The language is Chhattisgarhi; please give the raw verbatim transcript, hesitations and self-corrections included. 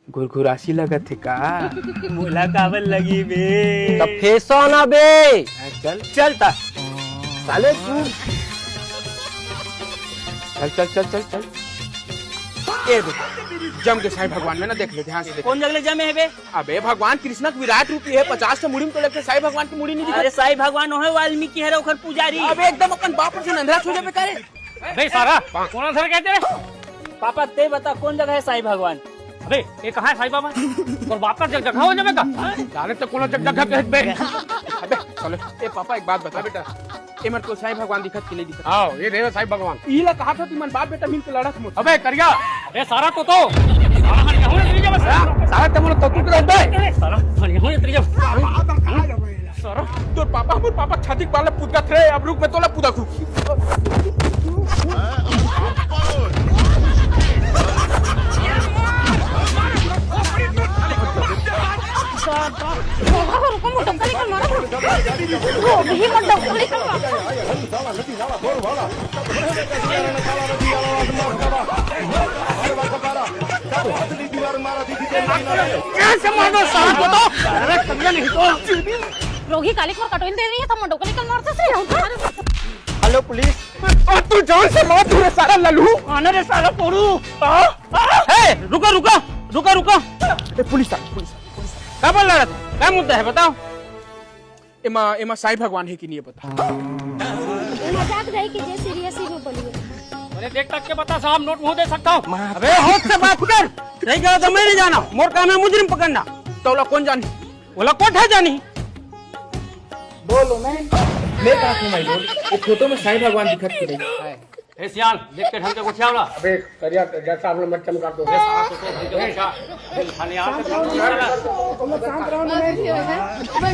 घुरघुरासी लगत हे का? मोला काबर लगी बे? त फेंसो ना बे। हाँ, चल, चल ता। साले तू। चल, चल, चल, चल, चल। ए दे, जम के साईं भगवान में ना देख ले, ध्यान से देख। कोन जगह ले जमे हे बे? अबे भगवान कृष्ण के विराट रूप हे, पचास ठो मुड़ी में तो लगथे, साईं भगवान के मुड़ी नहीं दिखत। अरे साईं भगवान ओहे वाल्मीकि हरे, ओखर पुजारी। अबे एकदम अपन बाप से नंधरा हो जाबे का रे। अबे सारा, कोन अंधरा कहते रे? पापा, ते बता कोन जगह हे साईं भगवान? अबे, ये कहाँ हे साईं बाबा? तोर बाप का जग जगह हो जाबे का? साले तो कोनो जग जगह कहे बे। अबे, चलो, ए पापा एक बात बता बेटा, ए मेर को साईं भगवान दिखत कि नहीं दिखत? आओ, ये देवे साईं भगवान। इला कहा था तुमन बाप बेटा मिल के लड़त मत। अबे करिया, अबे सारा तो तो। सारा हरिया हो तेरी जब। सारा ते मोला तो तू के दे। सारा हरिया हो तेरी जब। सारा तोर पापा, मोर पापा छाती के बाल पूत थे, अब रुक मैं तोला पूत हूँ। रोगी काली को कटोइन दे रही है, तो मुंडो को लेकर मारता से। Hello police. और तू जान से मार तू रे सारा लल्लू। आना रे सारा पोरू। ए, रुका, रुका, रुका, रुका। ए, पुलिस आ, पुलिस आ, पुलिस आ। का बोल रहा था? का मुद्दा है, बताओ। एमा, एमा साईं भगवान हे कि नहीं हे, बता। मजाक नहीं कीजिए, सीरियस ही में बोलिए। अरे देख तक के बता साहब, नोट मुंह दे सकता हूँ। अबे होश से बात कर। नहीं कहा तो मैं नहीं जाना, मोर काम है मुजरिम पकड़ना। तो ओला कोन जानी? ओला कोठा जानी। बोलो मैं। मैं कहा थी माई लोग, ये फोटो में साईं भगवान दिखत के नहीं। ए सियान, देख के ढंग से गोठिया वाला। अबे करिया, जैसा आप लोग मत चमका दो। ए साला तो, तो ढंग से गोठिया। ए, खाली हाथ से काम नहीं चला। तुम लोग शांत रहो ना, मैं